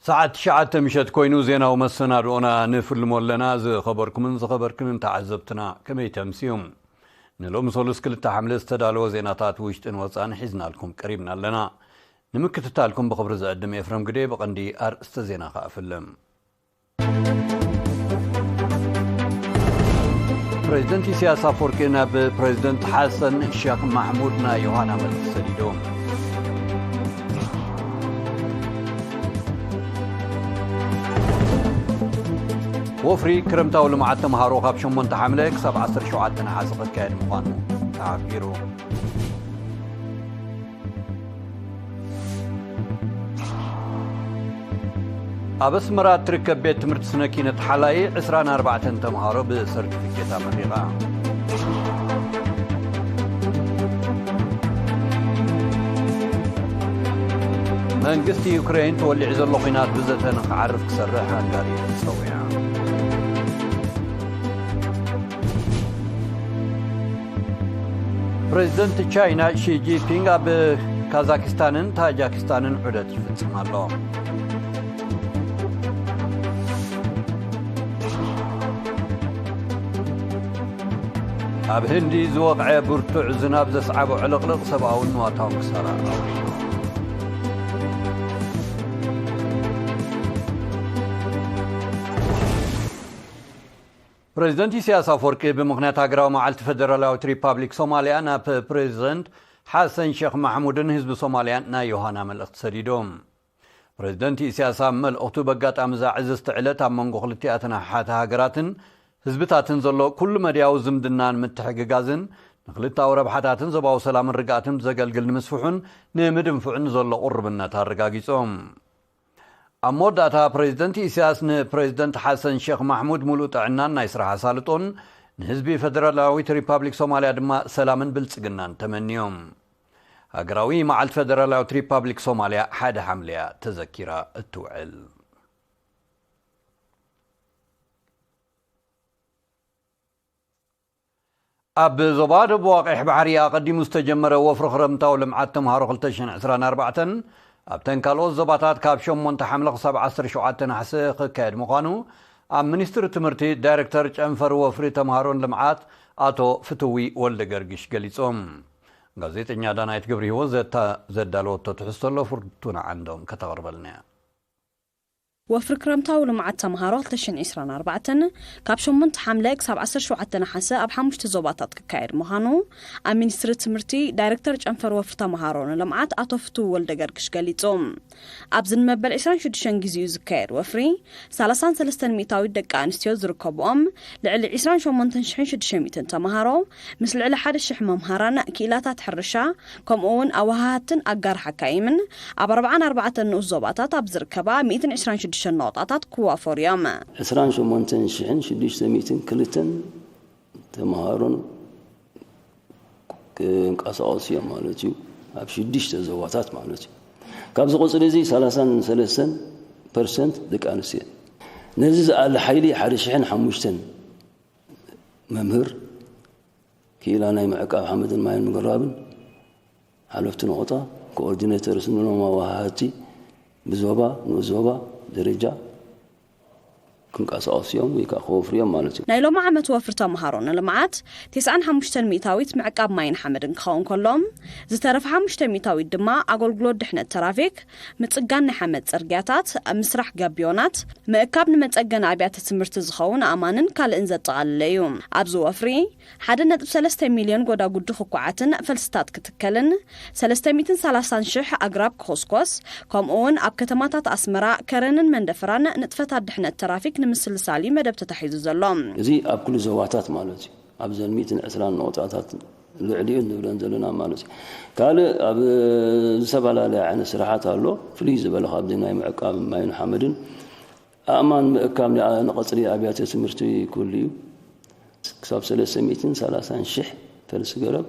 ሰዓት ትሽዓተ ምሸት ኮይኑ ዜናዊ መሰናድኦና ንፍልሞ ኣለና። ዝኸበርኩምን ዝኸበርክንን ተዓዘብትና ከመይ ተምስዩም? ንሎሚ ሰሉስ ክልተ ሓምለ ዝተዳለወ ዜናታት ውሽጥን ወፃን ሒዝናልኩም ቀሪብና ኣለና። ንምክትታልኩም ብኽብሪ ዘዕድም ኤፍረም ግዴ። ብቐንዲ ኣርእስተ ዜና ከኣ ፍልም። ፕሬዚደንት ኢሳያስ ኣፈወርቂ ናብ ፕሬዚደንት ሓሰን ሼክ ማሕሙድ ናይ ዮሃና መልእኽቲ ሰዲዶም። ወፍሪ ክረምታዊ ልምዓት ተምሃሮ ካብ ሸሞንተ ሓምለ ክሳብ ዓሰርተ ሸውዓተ ነሓሰ ክካየድ ምዃኑ ተሓቢሩ። ኣብ ኣስመራ እትርከብ ቤት ትምህርቲ ስነ ኪነት ሓላይ ዕስራን ኣርባዕተን ተምሃሮ ብሰርቲፊኬት ኣመሪቓ። መንግስቲ ዩክሬን ተወሊዑ ዘሎ ኲናት ብዘተ ንኽዓርፍ ክሰርሕ ሃንጋሪ ጸዊዓ። ፕሬዚደንት ቻይና ሺ ጂንፒንግ ኣብ ካዛኪስታንን ታጃኪስታንን ዑደት ይፍጽም ኣሎ። ኣብ ህንዲ ዝወቕዐ ብርቱዕ ዝናብ ዘስዓቦ ዕልቕልቕ ሰብኣውን ንዋታውን ክሳራ ኣውሪዱ። ፕሬዚደንት ኢሳያስ ኣፈወርቂ ብምኽንያት ሃገራዊ መዓልቲ ፈደራላዊት ሪፓብሊክ ሶማልያ ናብ ፕሬዚደንት ሓሰን ሼክ ማሕሙድን ህዝቢ ሶማልያን ናይ ዮሃና መልእኽቲ ሰዲዶም። ፕሬዚደንት ኢሳያስ ኣብ መልእኽቱ፣ በጋጣሚ እዛ ዕዝዝቲ ዕለት ኣብ መንጎ ክልቲኣተን ኣሓት ሃገራትን ህዝብታትን ዘሎ ኩሉ መድያዊ ዝምድናን ምትሕግጋዝን ንክልታዊ ረብሓታትን ዞባዊ ሰላምን ርግኣትን ዘገልግል ንምስፍሑን ንምድንፍዑን ዘሎ ቁርብነት ኣረጋጊጾም። ኣብ መወዳእታ ፕሬዚደንት ኢሳያስ ንፕሬዚደንት ሓሰን ሼክ ማሕሙድ ሙሉእ ጥዕናን ናይ ስራሕ ኣሳልጦን ንህዝቢ ፈደራላዊት ሪፓብሊክ ሶማልያ ድማ ሰላምን ብልጽግናን ተመንዮም። ሃገራዊ መዓልቲ ፈደራላዊት ሪፓብሊክ ሶማልያ ሓደ ሓምለያ ተዘኪራ እትውዕል። ኣብ ዞባ ደቡብ ቀይሕ ባሕሪ ኣቐዲሙ ዝተጀመረ ወፍሪ ክረምታዊ ልምዓት ተምሃሮ ክልተ ሽሕን ዕስራን ኣርባዕተን ኣብተን ካልኦት ዞባታት ካብ ሸሞንተ ሓምለ ክሳብ ዓሰርተ ሸውዓተ ነሓሰ ክካየድ ምዃኑ ኣብ ሚኒስትሪ ትምህርቲ ዳይሬክተር ጨንፈር ወፍሪ ተምሃሮን ልምዓት ኣቶ ፍትዊ ወልደ ገርግሽ ገሊጾም። ጋዜጠኛ ዳናይት ገብረ ህይወት ዘታ-፣ ዘዳለወቶ ትሕዝቶ ኣሎ፣ ፍርቱና ዓንዶም ከተቕርበልና እያ። ወፍሪ ክረምታዊ ልምዓት ተምሃሮ ክልተ ሽሕን ዕስራን ኣርባዕተን ካብ ሸሞንተ ሓምለ ክሳብ ዓሰርተ ሸውዓተ ነሓሰ ኣብ ሓሙሽተ ዞባታት ክካየድ ምዃኑ ኣብ ሚኒስትሪ ትምህርቲ ዳይሬክተር ጨንፈር ወፍሪ ተምሃሮ ንልምዓት ኣቶ ፍትው ወልደ ገርግሽ ገሊጹ። ኣብዚ ንመበል ዕስራን ሽዱሽተን ግዜኡ ዝካየድ ወፍሪ፣ ሰላሳን ሰለስተን ሚእታዊት ደቂ ኣንስትዮ ዝርከብኦም ልዕሊ ዕስራን ሸሞንተን ሽሕን ሽዱሽተ ሚእትን ተምሃሮ ምስ ልዕሊ ሓደ ሽሕ መምሃራን ክኢላታት ሕርሻ ከምኡ እውን ኣወሃሃድትን ኣጋር ሓካይምን ኣብ ኣርባዓን ኣርባዕተን ንኡስ ዞባታት ኣብ ዝርከባ ሚእትን ዕስራን ሽዱሽተን ነቑጣታት ክዋፈሩ እዮም። ዕስራን ሸሞንተን ሽሕን ሽዱሽተ ሚእትን ክልተን ተምሃሮን ክንቀሳቐሱ እዮም ማለት እዩ፣ ኣብ ሽዱሽተ ዞባታት ማለት እዩ። ካብዚ ቁፅሪ እዚ ሰላሳን ሰለስተን ፐርሰንት ደቂ ኣንስትዮ እየን። ነዚ ዝኣሊ ሓይሊ ሓደ ሽሕን ሓሙሽተን መምህር ክኢላ ናይ ምዕቃብ ሓመድን ማይን ምግራብን ሓለፍቲ ነቑጣ፣ ኮኦርዲኔተርስ፣ ንሎም ኣወሃሃድቲ ብዞባ ንኡስ ዞባ ደረጃ ክንቀሳቐሱ እዮም ወይ ከዓ ክወፍሩ እዮም ማለት እዩ። ናይ ሎሚ ዓመት ወፍሪ ተምሃሮ ንልምዓት ተስዓን ሓሙሽተን ሚእታዊት ምዕቃብ ማይን ሓመድን ክኸውን ከሎ፣ ዝተረፈ ሓሙሽተ ሚእታዊት ድማ ኣገልግሎት ድሕነት ተራፊክ፣ ምጽጋን ናይ ሓመድ ጽርግያታት፣ ምስራሕ ጋቢዮናት፣ ምእካብ ንመጸገኒ ኣብያተ ትምህርቲ ዝኸውን ኣእማንን ካልእን ዘጠቓለለ እዩ። ኣብዚ ወፍሪ ሓደ ነጥቢ ሰለስተ ሚልዮን ጎዳጉዲ ክኳዓትን ፈልስታት ክትከልን፣ ሰለስተ ሚእትን ሰላሳን ሽሕ ኣግራብ ክኹስኮስ፣ ከምኡ እውን ኣብ ከተማታት ኣስመራ፣ ከረንን መንደፈራን ንጥፈታት ድሕነት ተራፊክ ንምስልሳል እዩ መደብ ተታሒዙ ዘሎ። እዚ ኣብ ኩሉ ዞባታት ማለት እዩ። ኣብዘን ሚእትን ዕስራን ነቑጣታት ልዕሊኡ ንብለን ዘለና ማለት እዩ። ካልእ ኣብ ዝተፈላለየ ዓይነት ስራሓት ኣሎ። ፍልይ ዝበለ ካብዚ ናይ ምዕቃብ ማይን ሓመድን ኣእማን ምእካብ ንኣ-፣ ንቐጽሪ ኣብያተ ትምህርቲ ክህሉ እዩ። ክሳብ ሰለስተ ሚእትን ሰላሳን ሽሕ ፈልሲ ገረብ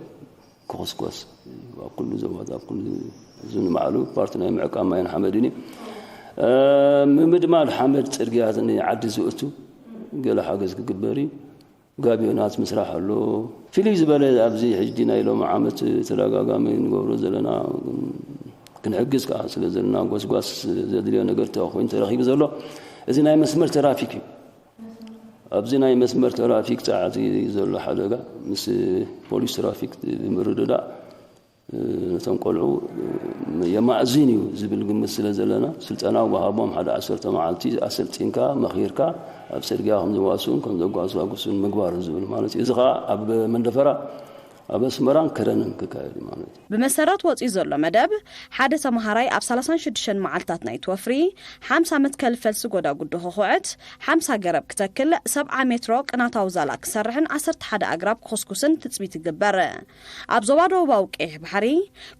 ክኹስኮስ ኣብ ኩሉ ዞባታት፣ ኣብ ኩሉ እዚ ንባዕሉ ፓርቲ ናይ ምዕቃብ ማይን ሓመድን እዩ። እ፣ ምምድማድ ሓመድ ጽርግያ ንዓዲ ዝእቱ ገለ ሓገዝ ክግበር እዩ። ጋቢዮናት ምስራሕ ኣሎ። ፍልይ ዝበለ ኣብዚ ሕጂ ናይ ሎሚ ዓመት ተደጋጋሚ ንገብሮ ዘለና ክንሕግዝ ከዓ ስለ ዘለና፣ ጎስጓስ ዘድልዮ ነገር እንተ ኮይኑ ተረኺቡ ዘሎ፣ እዚ ናይ መስመር ትራፊክ እዩ። ኣብዚ ናይ መስመር ትራፊክ ጸዓት ዘሎ ሓደጋ ምስ ፖሊስ ትራፊክ ብምርድዳእ፣ ነቶም ቆልዑ የማእዝን እዩ ዝብል ግምት ስለ ዘለና፣ ስልጠና ወሃቦም፣ ሓደ ዓሰርተ መዓልቲ ኣሰልጢንካ፣ መኺርካ፣ ኣብ ጽርግያ ከም ዝዋስኡን ከም ዘጓስጓጉሱን ምግባር ዝብል ማለት እዩ። እዚ ከዓ ኣብ መንደፈራ፣ ኣብ ኣስመራን ከረንን ክካየድ እዩ ማለት እዩ። ብመሰረት ወፂኡ ዘሎ መደብ፣ ሓደ ተምሃራይ ኣብ ሰላሳን ሽዱሽተን መዓልታት ናይቲ ወፍሪ ሓምሳ መትከል ፈልሲ ጎዳጉዲ ክኹዕት፣ ሓምሳ ገረብ ክተክል፣ ሰብዓ ሜትሮ ቅናታዊ ዛላ ክሰርሕን ዓሰርተ ሓደ ኣግራብ ክኹስኩስን ትፅቢት ይግበር። ኣብ ዞባ ደቡባዊ ቀይሕ ባሕሪ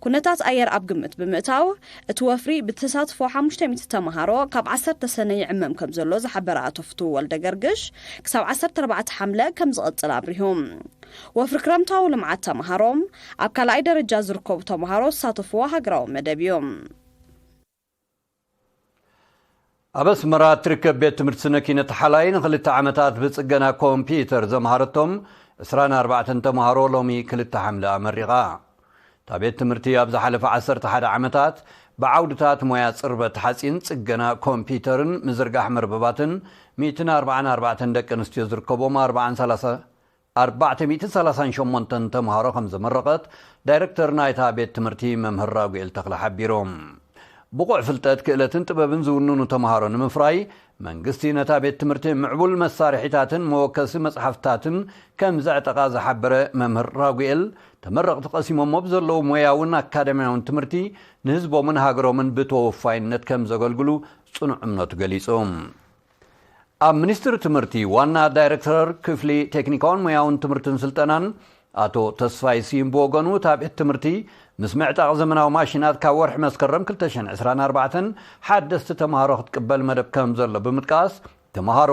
ኩነታት ኣየር ኣብ ግምት ብምእታው፣ እቲ ወፍሪ ብተሳትፎ ሓሙሽተ ሚእቲ ተምሃሮ ካብ ዓሰርተ ሰነ ይዕመም ከም ዘሎ ዝሓበረ ኣቶ ፍትው ወልደ ገርግሽ፣ ክሳብ ዓሰርተ ኣርባዕተ ሓምለ ከም ዝቐጽል ኣብሪሁ። ወፍሪ ክረምታዊ ልምዓት ተምሃሮ፣ ኣብ ካልኣይ ደረጃ ዝርከቡ ተምሃሮ ዝሳተፍዎ ሃገራዊ መደብ እዩ። ኣብ ኣስመራ እትርከብ ቤት ትምህርቲ ስነ ኪነት ሓላይ ንኽልተ ዓመታት ብጽገና ኮምፒተር ዘምሃረቶም ዕስራን ኣርባዕተን ተምሃሮ ሎሚ ክልተ ሓምለ ኣመሪቓ። እታ ቤት ትምህርቲ ኣብ ዝሓለፈ ዓሰርተ ሓደ ዓመታት ብዓውድታት ሞያ ጽርበት ሓጺን፣ ጽገና ኮምፒተርን ምዝርጋሕ መርበባትን ሚእትን ኣርባዓን ኣርባዕተን ደቂ ኣንስትዮ ዝርከቦም ኣርባዓን ሰላሳ ኣርባዕተ ሚእትን ሰላሳን ሸሞንተን ተምሃሮ ከም ዘመረቐት ዳይረክተር ናይታ ቤት ትምህርቲ መምህር ራጉኤል ተኽለ ሓቢሮም። ብቑዕ ፍልጠት፣ ክእለትን ጥበብን ዝውንኑ ተምሃሮ ንምፍራይ መንግስቲ ነታ ቤት ትምህርቲ ምዕቡል መሳርሒታትን መወከሲ መጽሓፍታትን ከም ዘዕጠቓ ዝሓበረ መምህር ራጉኤል፣ ተመረቕቲ ቀሲሞሞ ብዘለዉ ሞያውን ኣካዳሚያውን ትምህርቲ ንህዝቦምን ሃገሮምን ብተወፋይነት ከም ዘገልግሉ ጽኑዕ እምነቱ ገሊጹ። ኣብ ሚኒስትሪ ትምህርቲ ዋና ዳይሬክተር ክፍሊ ቴክኒካውን ሞያውን ትምህርትን ስልጠናን ኣቶ ተስፋይ ስዩም ብወገኑ፣ እታ ቤት ትምህርቲ ምስ ምዕጣቕ ዘመናዊ ማሽናት ካብ ወርሒ መስከረም ክልተ ሽሕን ዕስራን ኣርባዕተን ሓደስቲ ተምሃሮ ክትቅበል መደብ ከም ዘሎ ብምጥቃስ፣ ተምሃሮ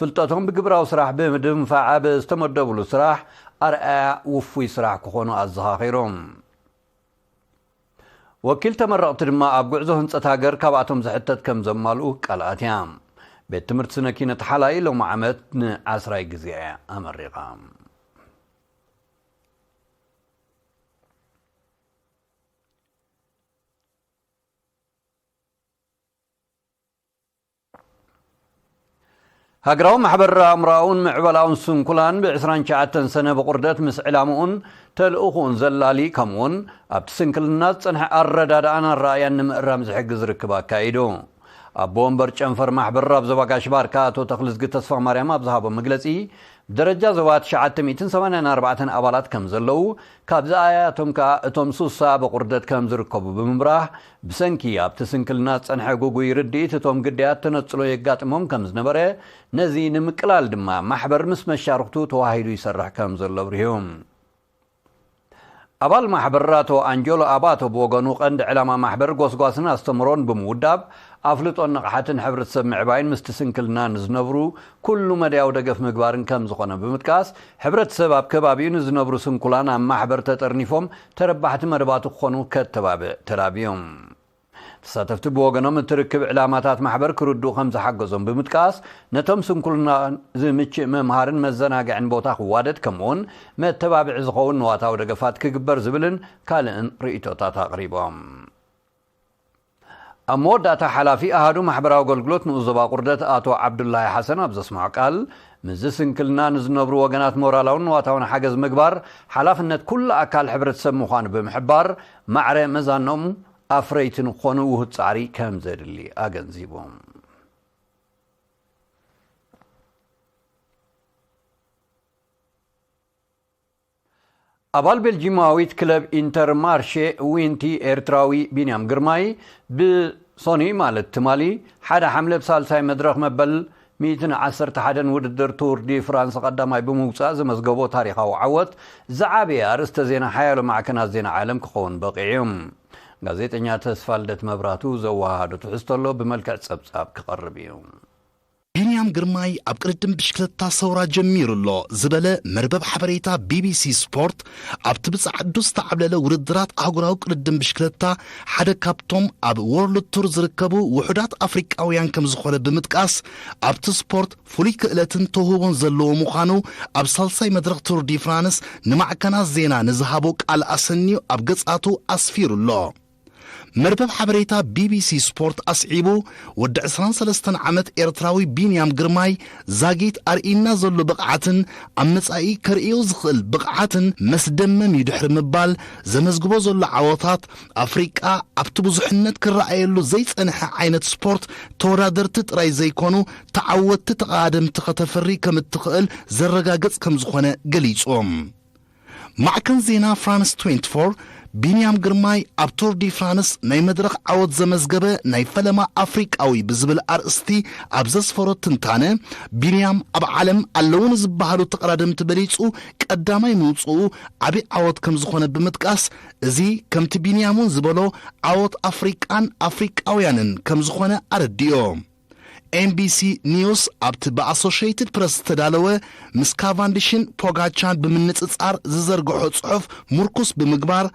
ፍልጠቶም ብግብራዊ ስራሕ ብምድንፋዕ ኣብ ዝተመደብሉ ስራሕ ኣርኣያ ውፉይ ስራሕ ክኾኑ ኣዘኻኺሮም። ወኪል ተመረቕቲ ድማ ኣብ ጉዕዞ ህንጸት ሃገር ካብኣቶም ዝሕተት ከም ዘማልኡ ቃል ኣትያ። ቤት ትምህርቲ ስነ ኪነት ሓላይ ሎሚ ዓመት ንዓስራይ ግዜ እያ ኣመሪቓ። ሃገራዊ ማሕበር ኣእምሮኣውን ምዕባላውን ስንኩላን ብ ዕስራን ትሽዓተን ሰነ ብቑርደት ምስ ዕላምኡን ተልእኾኡን ዘላሊ፣ ከምኡውን ኣብቲ ስንክልና ዝጸንሐ ኣረዳድኣን ኣረኣእያን ንምእራም ዝሕግዝ ርክብ ኣካይዱ። ኣቦ ወንበር ጨንፈር ማሕበር ኣብ ዞባ ጋሽ ባርካ ኣቶ ተኽልዝጊ ተስፋ ማርያም ኣብ ዝሃቦ መግለጺ፣ ብደረጃ ዞባ ትሽዓተ ሚእትን ሰማንያን ኣርባዕተን ኣባላት ከም ዘለዉ፣ ካብዚ ኣያቶም ከኣ እቶም ሱሳ ብቑርደት ከም ዝርከቡ ብምብራህ፣ ብሰንኪ ኣብቲ ስንክልና ዝጸንሐ ግጉይ ርድኢት እቶም ግዳያት ተነጽሎ የጋጥሞም ከም ዝነበረ፣ ነዚ ንምቅላል ድማ ማሕበር ምስ መሻርኽቱ ተዋሂዱ ይሰርሕ ከም ዘሎ ኣብሪሁ። ኣባል ማሕበር ኣቶ ኣንጀሎ ኣባቶ ብወገኑ፣ ቀንዲ ዕላማ ማሕበር ጎስጓስን ኣስተምሮን ብምውዳብ፣ ኣፍልጦን ንቕሓትን ሕብረተሰብ ምዕባይን ምስቲ ስንክልና ንዝነብሩ ኩሉ መዳያዊ ደገፍ ምግባርን ከም ዝኾነ ብምጥቃስ፣ ሕብረተሰብ ኣብ ከባቢኡ ንዝነብሩ ስንኩላን ኣብ ማሕበር ተጠርኒፎም ተረባሕቲ መደባቱ ክኾኑ ከተባብዕ ተላብዮም። ተሳተፍቲ ብወገኖም፣ እቲ ርክብ ዕላማታት ማሕበር ክርድኡ ከም ዝሓገዞም ብምጥቃስ፣ ነቶም ስንኩልና ዝምችእ መምሃርን መዘናግዕን ቦታ ክዋደድ፣ ከምኡውን መተባብዒ ዝኸውን ንዋታዊ ደገፋት ክግበር ዝብልን ካልእን ርእይቶታት ኣቕሪቦም። ኣብ መወዳእታ፣ ሓላፊ ኣሃዱ ማሕበራዊ ኣገልግሎት ንኡስ ዞባ ቁርደት ኣቶ ዓብዱላሂ ሓሰን ኣብ ዘስምዖ ቃል፣ ምስዚ ስንክልና ንዝነብሩ ወገናት ሞራላውን ንዋታውን ሓገዝ ምግባር ሓላፍነት ኩሉ ኣካል ሕብረተሰብ ምዃኑ ብምሕባር፣ ማዕረ መዛኖም ኣፍረይቲ ንክኾኑ ውሁድ ጻዕሪ ከም ዘድሊ ኣገንዚቡ። ኣባል ቤልጂማዊት ክለብ ኢንተር ማርሼ ዊንቲ ኤርትራዊ ቢንያም ግርማይ ብሶኒ ማለት ትማሊ ሓደ ሓምለ ብሳልሳይ መድረኽ መበል ሚእትን ዓሰርተ ሓደን ውድድር ቱር ዲ ፍራንስ ቀዳማይ ብምውጻእ ዘመዝገቦ ታሪኻዊ ዓወት ዝዓበየ ኣርእስተ ዜና ሓያሎ ማዕከናት ዜና ዓለም ክኸውን በቒዑ እዩ። ጋዜጠኛ ተስፋ ልደት መብራቱ ዘወሃሃዶ ትሕዝቶ ኣሎ፣ ብመልክዕ ጸብጻብ ክቐርብ እዩ። ቢንያም ግርማይ ኣብ ቅድድም ብሽክለታ ሰውራ ጀሚሩ ኣሎ ዝበለ መርበብ ሓበሬታ ቢቢሲ ስፖርት፣ ኣብቲ ብጻዕዱ ዝተዓብለለ ውድድራት ኣህጉራዊ ቅድድም ብሽክለታ ሓደ ካብቶም ኣብ ወርልድ ቱር ዝርከቡ ውሑዳት ኣፍሪቃውያን ከም ዝኾነ ብምጥቃስ፣ ኣብቲ ስፖርት ፍሉይ ክእለትን ተውህቦን ዘለዎ ምዃኑ ኣብ ሳልሳይ መድረኽ ቱር ዲ ፍራንስ ንማዕከናት ዜና ንዝሃቦ ቃል ኣሰንዩ ኣብ ገጻቱ ኣስፊሩ ኣሎ። መርበብ ሓበሬታ ቢቢሲ ስፖርት ኣስዒቡ፣ ወዲ ዕስራን ሰለስተን ዓመት ኤርትራዊ ቢንያም ግርማይ ዛጊት ኣርኢና ዘሎ ብቕዓትን ኣብ መጻኢ ከርእዮ ዝኽእል ብቕዓትን መስደመም እዩ ድሕሪ ምባል፣ ዘመዝግቦ ዘሎ ዓወታት ኣፍሪቃ ኣብቲ ብዙሕነት ክረኣየሉ ዘይጸንሐ ዓይነት ስፖርት ተወዳደርቲ ጥራይ ዘይኮኑ ተዓወትቲ ተቓደምቲ ከተፍሪ ከም እትኽእል ዘረጋግጽ ከም ዝኾነ ገሊጹ። ማዕከን ዜና ፍራንስ ትዌንቲ ፎር፣ ቢንያም ግርማይ ኣብ ቱር ዲ ፍራንስ ናይ መድረኽ ዓወት ዘመዝገበ ናይ ፈለማ ኣፍሪቃዊ ብዝብል ኣርእስቲ ኣብ ዘስፈሮ ትንታነ፣ ቢንያም ኣብ ዓለም ኣለዉ ንዝበሃሉ ተቐዳደምቲ በሊጹ ቀዳማይ ምውጽኡ ዓቢ ዓወት ከም ዝኾነ ብምጥቃስ፣ እዚ ከምቲ ቢንያም እውን ዝበሎ ዓወት ኣፍሪቃን ኣፍሪቃውያንን ከም ዝኾነ ኣረዲኦ። ኤምቢሲ ኒውስ ኣብቲ ብኣሶሽየትድ ፕረስ ዝተዳለወ ምስ ካቫንዲሽን ፖጋቻን ብምንጽጻር ዝዘርግሖ ጽሑፍ ምርኩስ ብምግባር፣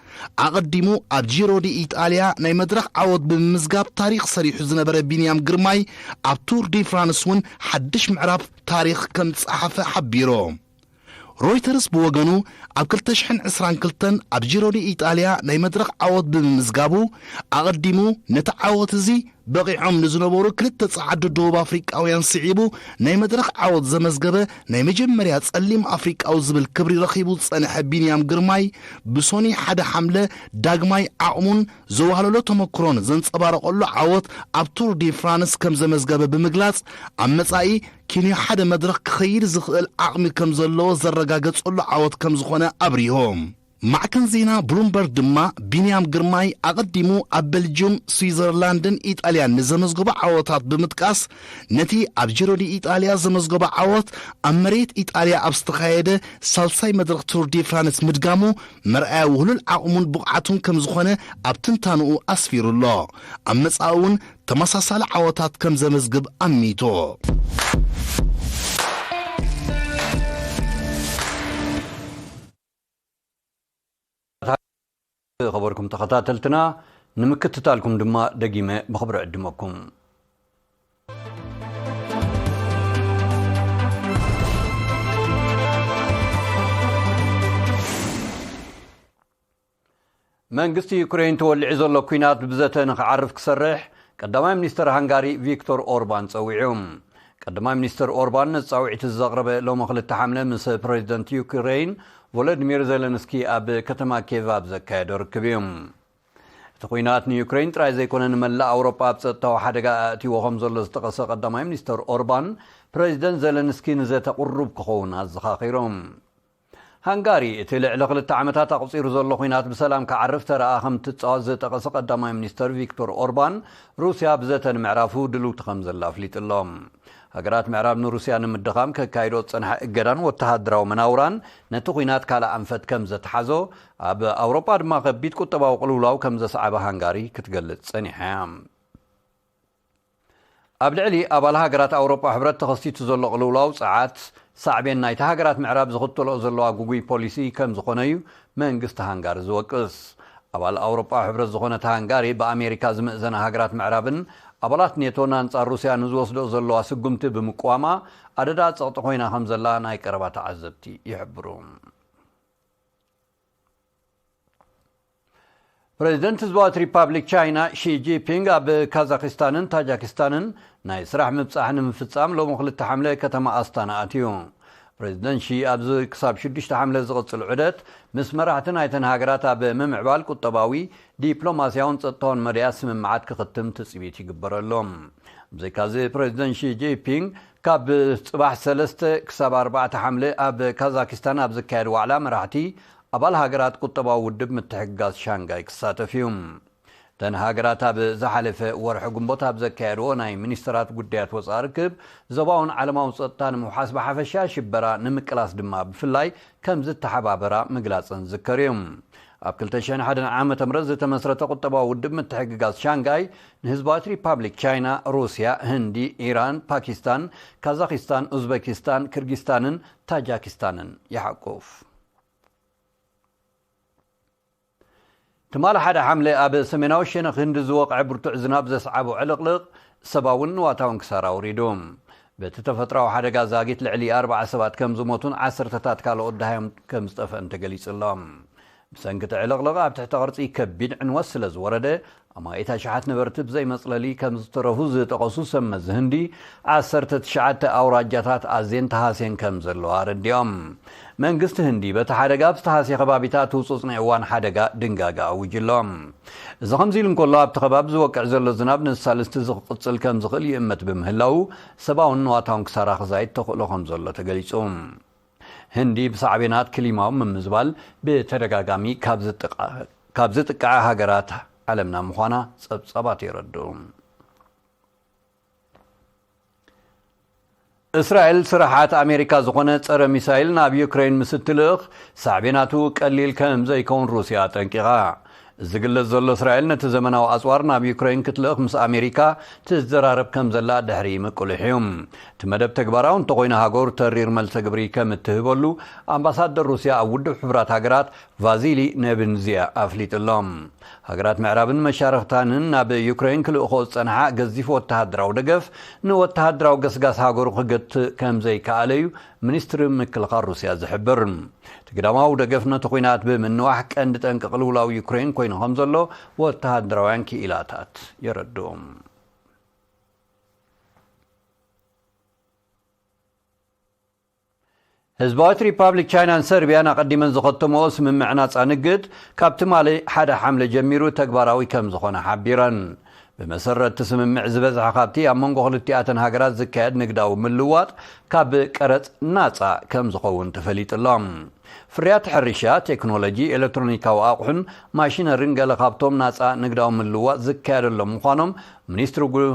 ኣቐዲሙ ኣብ ጂሮ ዲ ኢጣልያ ናይ መድረኽ ዓወት ብምምዝጋብ ታሪኽ ሰሪሑ ዝነበረ ቢንያም ግርማይ፣ ኣብ ቱር ዲ ፍራንስ እውን ሓድሽ ምዕራፍ ታሪኽ ከም ዝጸሓፈ ሓቢሩ። ሮይተርስ ብወገኑ፣ ኣብ ክልተ ሽሕን ዕስራን ክልተን ኣብ ጂሮ ዲ ኢጣልያ ናይ መድረኽ ዓወት ብምምዝጋቡ፣ ኣቐዲሙ ነቲ ዓወት እዚ በቒዖም ንዝነበሩ ክልተ ጸዓዱ ደቡብ ኣፍሪቃውያን ስዒቡ ናይ መድረኽ ዓወት ዘመዝገበ ናይ መጀመርያ ጸሊም ኣፍሪቃዊ ዝብል ክብሪ ረኺቡ ዝጸንሐ ቢንያም ግርማይ፣ ብሶኒ ሓደ ሓምለ ዳግማይ ዓቕሙን ዘዋህለሎ ተመክሮን ዘንጸባረቐሉ ዓወት ኣብ ቱር ዲ ፍራንስ ከም ዘመዝገበ ብምግላጽ፣ ኣብ መጻኢ ኬንያ ሓደ መድረኽ ክኸይድ ዝኽእል ዓቕሚ ከም ዘለዎ ዘረጋገጸሉ ዓወት ከም ዝኾነ ኣብሪሆም። ማዕከን ዜና ብሉምበርግ ድማ ቢንያም ግርማይ ኣቐዲሙ ኣብ ቤልጅዩም፣ ስዊዘርላንድን ኢጣልያን ንዘመዝገቦ ዓወታት ብምጥቃስ፣ ነቲ ኣብ ጂሮ ዲ ኢጣልያ ዘመዝገቦ ዓወት ኣብ መሬት ኢጣልያ ኣብ ዝተኻየደ ሳልሳይ መድረኽ ቱር ዲ ፍራንስ ምድጋሙ መርኣያ ውህሉል ዓቕሙን ብቕዓቱን ከም ዝኾነ ኣብ ትንታንኡ ኣስፊሩ ኣሎ። ኣብ መጻኢ እውን ተመሳሳሊ ዓወታት ከም ዘመዝግብ ኣሚቱ። ዝኸበርኩም ተኸታተልትና፣ ንምክትታልኩም ድማ ደጊመ ብኽብሪ ዕድመኩም። መንግስቲ ዩክሬን ተወሊዑ ዘሎ ኲናት ብዘተ ንኽዓርፍ ክሰርሕ ቀዳማይ ሚኒስተር ሃንጋሪ ቪክቶር ኦርባን ጸዊዑ። ቀዳማይ ሚኒስተር ኦርባን ነዚ ጻውዒት ዘቕረበ ሎሚ ክልተ ሓምለ ምስ ፕረዚደንት ዩክሬን ቮሎዲሚር ዜለንስኪ ኣብ ከተማ ኬቭ ኣብ ዘካየዶ ርክብ እዩ። እቲ ኲናት ንዩክሬን ጥራይ ዘይኮነ ንመላእ ኣውሮጳ ኣብ ጸጥታዊ ሓደጋ ኣእትይዎ ከም ዘሎ ዝጠቐሰ ቀዳማይ ሚኒስተር ኦርባን፣ ፕረዚደንት ዜለንስኪ ንዘተ ቅሩብ ክኸውን ኣዘኻኺሩ። ሃንጋሪ እቲ ልዕሊ ክልተ ዓመታት ኣቑጺሩ ዘሎ ኲናት ብሰላም ክዓርፍ ተራኣ ከም ትጻወት ዝጠቐሰ ቀዳማይ ሚኒስተር ቪክቶር ኦርባን፣ ሩስያ ብዘተ ንምዕራፉ ድልውቲ ከም ዘላ ኣፍሊጡ ኣሎ። ሃገራት ምዕራብ ንሩስያ ንምድኻም ከካይዶ ዝጸንሓ እገዳን ወተሃደራዊ መናውራን ነቲ ኲናት ካልእ ኣንፈት ከም ዘተሓዞ፣ ኣብ ኣውሮጳ ድማ ከቢድ ቁጠባዊ ቅልውላው ከም ዘስዓበ ሃንጋሪ ክትገልጽ ጸኒሓ እያ። ኣብ ልዕሊ ኣባል ሃገራት ኣውሮጳ ሕብረት ተኸሲቱ ዘሎ ቅልውላው ጸዓት ሳዕቤን ናይቲ ሃገራት ምዕራብ ዝኽተልኦ ዘለዋ ግጉይ ፖሊሲ ከም ዝኾነ እዩ መንግስቲ ሃንጋሪ ዝወቅስ። ኣባል ኣውሮጳ ሕብረት ዝኾነት ሃንጋሪ ብኣሜሪካ ዝምእዘና ሃገራት ምዕራብን ኣባላት ኔቶን ኣንጻር ሩስያ ንዝወስዶ ዘለዋ ስጉምቲ ብምቅዋማ ኣደዳ ጸቕጢ ኮይና ከም ዘላ ናይ ቀረባ ተዓዘብቲ ይሕብሩ። ፕረዚደንት ህዝባዊት ሪፓብሊክ ቻይና ሺ ጂንፒንግ ኣብ ካዛኪስታንን ታጃኪስታንን ናይ ስራሕ ምብጻሕ ንምፍጻም ሎሚ ክልተ ሓምለ ከተማ ኣስታና ኣትዩ። ፕረዚደንት ሺ ኣብዚ ክሳብ ሽዱሽተ ሓምለ ዝቕጽል ዑደት ምስ መራሕቲ ናይተን ሃገራት ኣብ ምምዕባል ቁጠባዊ፣ ዲፕሎማስያውን ጸጥታውን መዳያት ስምምዓት ክኽትም ትጽቢት ይግበረሎም። ብዘይካዚ ፕረዚደንት ሺ ጂንፒንግ ካብ ጽባሕ ሰለስተ ክሳብ ኣርባዕተ ሓምለ ኣብ ካዛኪስታን ኣብ ዝካየድ ዋዕላ መራሕቲ ኣባል ሃገራት ቁጠባዊ ውድብ ምትሕግጋዝ ሻንጋይ ክሳተፍ እዩ። እተን ሃገራት ኣብ ዝሓለፈ ወርሒ ግንቦት ኣብ ዘካየድዎ ናይ ሚኒስተራት ጉዳያት ወጻኢ ርክብ፣ ዞባውን ዓለማውን ጸጥታ ንምውሓስ ብሓፈሻ፣ ሽበራ ንምቅላስ ድማ ብፍላይ ከም ዝተሓባበራ ምግላጸን ዝዝከር እዩ። ኣብ ክልተ ሽሕን ሓደን ዓመተ ምህረት ዝተመስረተ ቁጠባዊ ውድብ ምትሕግጋዝ ሻንጋይ ንህዝባዊት ሪፓብሊክ ቻይና፣ ሩስያ፣ ህንዲ፣ ኢራን፣ ፓኪስታን፣ ካዛኪስታን፣ ኡዝበኪስታን፣ ክርጊስታንን ታጃኪስታንን ይሓቁፍ። ትማሊ ሓደ ሓምለ ኣብ ሰሜናዊ ሸነኽ ህንዲ ዝወቕዐ ብርቱዕ ዝናብ ዘስዓቦ ዕልቕልቕ ሰብኣውን ንዋታውን ክሳራ ኣውሪዱ። በቲ ተፈጥሮኣዊ ሓደጋ ዛጊት ልዕሊ ኣርባዓ ሰባት ከም ዝሞቱን ዓሰርተታት ካልኦት ደሃዮም ከም ዝጠፍአን ተገሊጹ ኣሎ። ብሰንኪ እቲ ዕልቕልቕ ኣብ ትሕቲ ቅርጺ ከቢድ ዕንወት ስለ ዝወረደ፣ ኣማኢት ኣሽሓት ነበርቲ ብዘይ መጽለሊ ከም ዝተረፉ ዝጠቐሱ ሰብ መዚ ህንዲ፣ ዓሰርተ ትሽዓተ ኣውራጃታት ኣዝየን ተሃስየን ከም ዘለዋ ኣረዲኦም። መንግስቲ ህንዲ በቲ ሓደጋ ኣብ ዝተሃስየ ከባቢታት ህጹጽ ናይ እዋን ሓደጋ ድንጋገ ኣዊጁ ኣሎ። እዚ ከምዚ ኢሉ እንከሎ፣ ኣብቲ ከባቢ ዝወቅዕ ዘሎ ዝናብ ንሳልስቲ ዝቕጽል ከም ዝኽእል ይእመት ብምህላው፣ ሰብኣውን ንዋታውን ክሳራ ክዛይድ ተኽእሎ ከም ዘሎ ተገሊጹ። ህንዲ ብሳዕቤናት ክሊማዊ ምምዝባል ብተደጋጋሚ ካብ ዝጥቃ-፣ ካብ ዝጥቃዓ ሃገራት ዓለምና ምዃና ጸብጻባት የረድኡ። እስራኤል ስራሓት ኣሜሪካ ዝኾነ ጸረ ሚሳይል ናብ ዩክሬን ምስ እትልእኽ፣ ሳዕቤናቱ ቀሊል ከም ዘይከውን ሩስያ ኣጠንቂቓ። ዝግለጽ ዘሎ እስራኤል ነቲ ዘመናዊ ኣጽዋር ናብ ዩክሬን ክትልእኽ ምስ ኣሜሪካ ትዘራረብ ከም ዘላ ድሕሪ ምቅሉሕ እዩ። እቲ መደብ ተግባራዊ እንተኾይኑ ሃገሩ ተሪር መልሰ ግብሪ ከም እትህበሉ ኣምባሳደር ሩስያ ኣብ ውድብ ሕቡራት ሃገራት ቫዚሊ ነብንዝያ ኣፍሊጡ ኣሎ። ሃገራት ምዕራብን መሻርኽታንን ናብ ዩክሬን ክልእኾ ዝጸንሓ ገዚፍ ወተሃደራዊ ደገፍ ንወተሃደራዊ ገስጋስ ሃገሩ ክገትእ ከም ዘይከኣለ እዩ ሚኒስትሪ ምክልኻል ሩስያ ዝሕብር። እቲ ግዳማዊ ደገፍ ነቲ ኲናት ብምንዋሕ ቀንዲ ጠንቂ ቅልውላው ዩክሬን ኮይኑ ከም ዘሎ ወተሃደራውያን ክኢላታት የረድኡ። ህዝባዊት ሪፓብሊክ ቻይናን ሰርቢያን ኣቐዲመን ዝኸተምኦ ስምምዕ ናጻ ንግድ ካብ ትማሊ ሓደ ሓምለ ጀሚሩ ተግባራዊ ከም ዝኾነ ሓቢረን። ብመሰረት እቲ ስምምዕ ዝበዝሐ ካብቲ ኣብ መንጎ ክልቲኣተን ሃገራት ዝካየድ ንግዳዊ ምልዋጥ ካብ ቀረጽ ናጻ ከም ዝኸውን ተፈሊጡ ኣሎ። ፍርያት ሕርሻ፣ ቴክኖሎጂ፣ ኤሌክትሮኒካዊ ኣቑሑን ማሽነሪን ገለ ካብቶም ናጻ ንግዳዊ ምልዋጥ ዝካየደሎም ምዃኖም ሚኒስትሪ ጉ-፣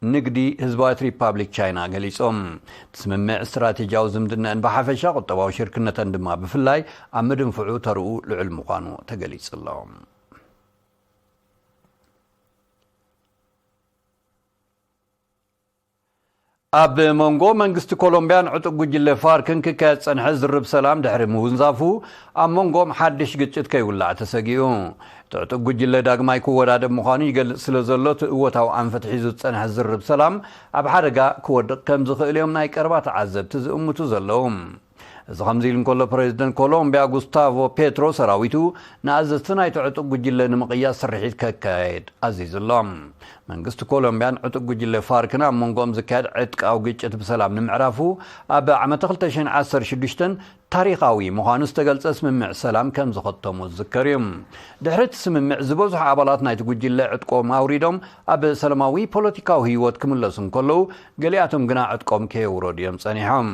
ንግዲ ህዝባዊት ሪፓብሊክ ቻይና ገሊጾም። እቲ ስምምዕ ስትራቴጂያዊ ዝምድናኣን ብሓፈሻ ቁጠባዊ ሽርክነተን ድማ ብፍላይ ኣብ ምድንፍዑ ተርኡ ልዑል ምዃኑ ተገሊጹ ኣሎ። ኣብ መንጎ መንግስቲ ኮሎምቢያን ዕጡቕ ጉጅለ ፋርክን ክካየድ ዝጸንሐ ዝርብ ሰላም ድሕሪ ምውንዛፉ፣ ኣብ መንጎኦም ሓድሽ ግጭት ከይውላዕ ተሰጊኡ። እቲ ዕጡቕ ጉጅለ ዳግማይ ክወዳደብ ምዃኑ ይገልጽ ስለ ዘሎ፣ እቲ እወታዊ ኣንፈት ሒዙ ዝጸንሐ ዝርብ ሰላም ኣብ ሓደጋ ክወድቕ ከም ዝኽእል እዮም ናይ ቀረባ ተዓዘብቲ ዝእምቱ ዘለዉ። እዚ ከምዚ ኢሉ እንከሎ፣ ፕሬዚደንት ኮሎምቢያ ጉስታቮ ፔትሮ ሰራዊቱ ንኣዘዝቲ ናይቲ ዕጡቕ ጉጅለ ንምቕያስ ስርሒት ከካየድ ኣዚዙ ኣሎ። መንግስቲ ኮሎምቢያን ዕጡቕ ጉጅለ ፋርክን ኣብ መንጎኦም ዝካየድ ዕጥቃዊ ግጭት ብሰላም ንምዕራፉ ኣብ ዓመተ ክልተ ሽሕን ዓሰርተ ሽዱሽተን ታሪኻዊ ምዃኑ ዝተገልጸ ስምምዕ ሰላም ከም ዝኸተሙ ዝዝከር እዩ። ድሕሪ እቲ ስምምዕ ዝበዝሑ ኣባላት ናይቲ ጉጅለ ዕጥቆም ኣውሪዶም ኣብ ሰላማዊ ፖለቲካዊ ህይወት ክምለሱ እንከለዉ፣ ገሊኣቶም ግና ዕጥቆም ከየውረዱ እዮም ጸኒሖም።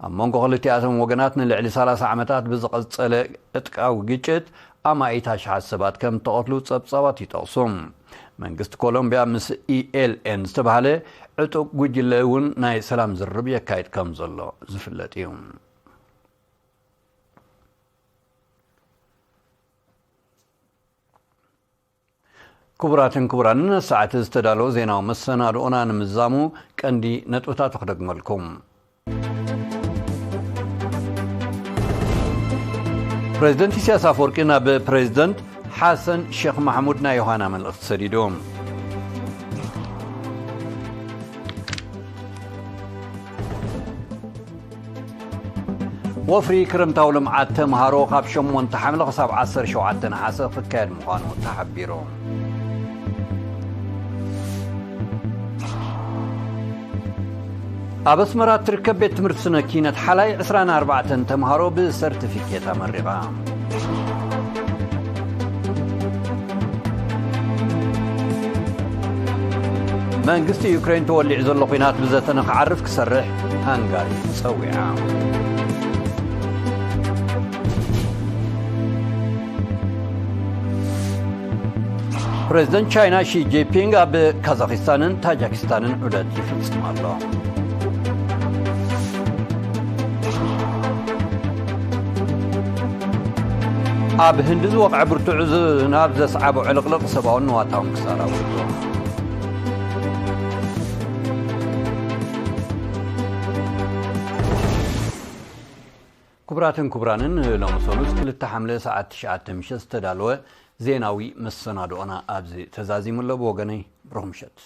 ኣብ መንጎ ክልቲኣቶም ወገናት ንልዕሊ ሰላሳ ዓመታት ብዝቐጸለ ዕጥቃዊ ግጭት ኣማኢት ኣሽሓት ሰባት ከም እተቐትሉ ጸብጻባት ይጠቕሱ። መንግስቲ ኮሎምቢያ ምስ ኢ ኤል ኤን ዝተባህለ ዕጡቕ ጉጅለ እውን ናይ ሰላም ዝርርብ የካይድ ከም ዘሎ ዝፍለጥ እዩ። ክቡራትን ክቡራንን፣ ሰዓት ዝተዳለወ ዜናዊ መሰናድኦና ንምዛሙ ቀንዲ ነጥብታቱ ክደግመልኩም። ፕሬዚደንት ኢሳያስ ኣፈወርቂ ናብ ፕሬዚደንት ሓሰን ሼክ ማሕሙድ ናይ ዮሃና መልእኽቲ ሰዲዱ። ወፍሪ ክረምታዊ ልምዓት ተምሃሮ ካብ ሸሞንተ ሓምለ ክሳብ ዓሰርተ ሸውዓተ ነሓሰ ክካየድ ምዃኑ ተሓቢሩ። ኣብ ኣስመራ እትርከብ ቤት ትምህርቲ ስነ ኪነት ሓላይ ዕስራን ኣርባዕተን ተምሃሮ ብሰርቲፊኬት ኣመሪቓ። መንግስቲ ዩክሬን ተወሊዑ ዘሎ ኲናት ብዘተ ንክዓርፍ ክሰርሕ ሃንጋሪ ጸዊዓ። ፕሬዚደንት ቻይና ሺ ጂንፒንግ ኣብ ካዛኪስታንን ታጃኪስታንን ዑደት ይፍጽም ኣሎ። ኣብ ህንዲ ዝወቕዐ ብርቱዕ ዝናብ ዘስዓቦ ዕልቕልቕ ሰብኣውን ንዋታውን ክሳራ ኣውሪዱ። ክቡራትን ክቡራንን፣ ሎሚ ሰሉስ ክልተ ሓምለ ሰዓት ትሽዓተ ምሸት ዝተዳለወ ዜናዊ መሰናድኦና ኣብዚ ተዛዚሙ ኣሎ። ብወገነይ ብሩኽ ምሸት።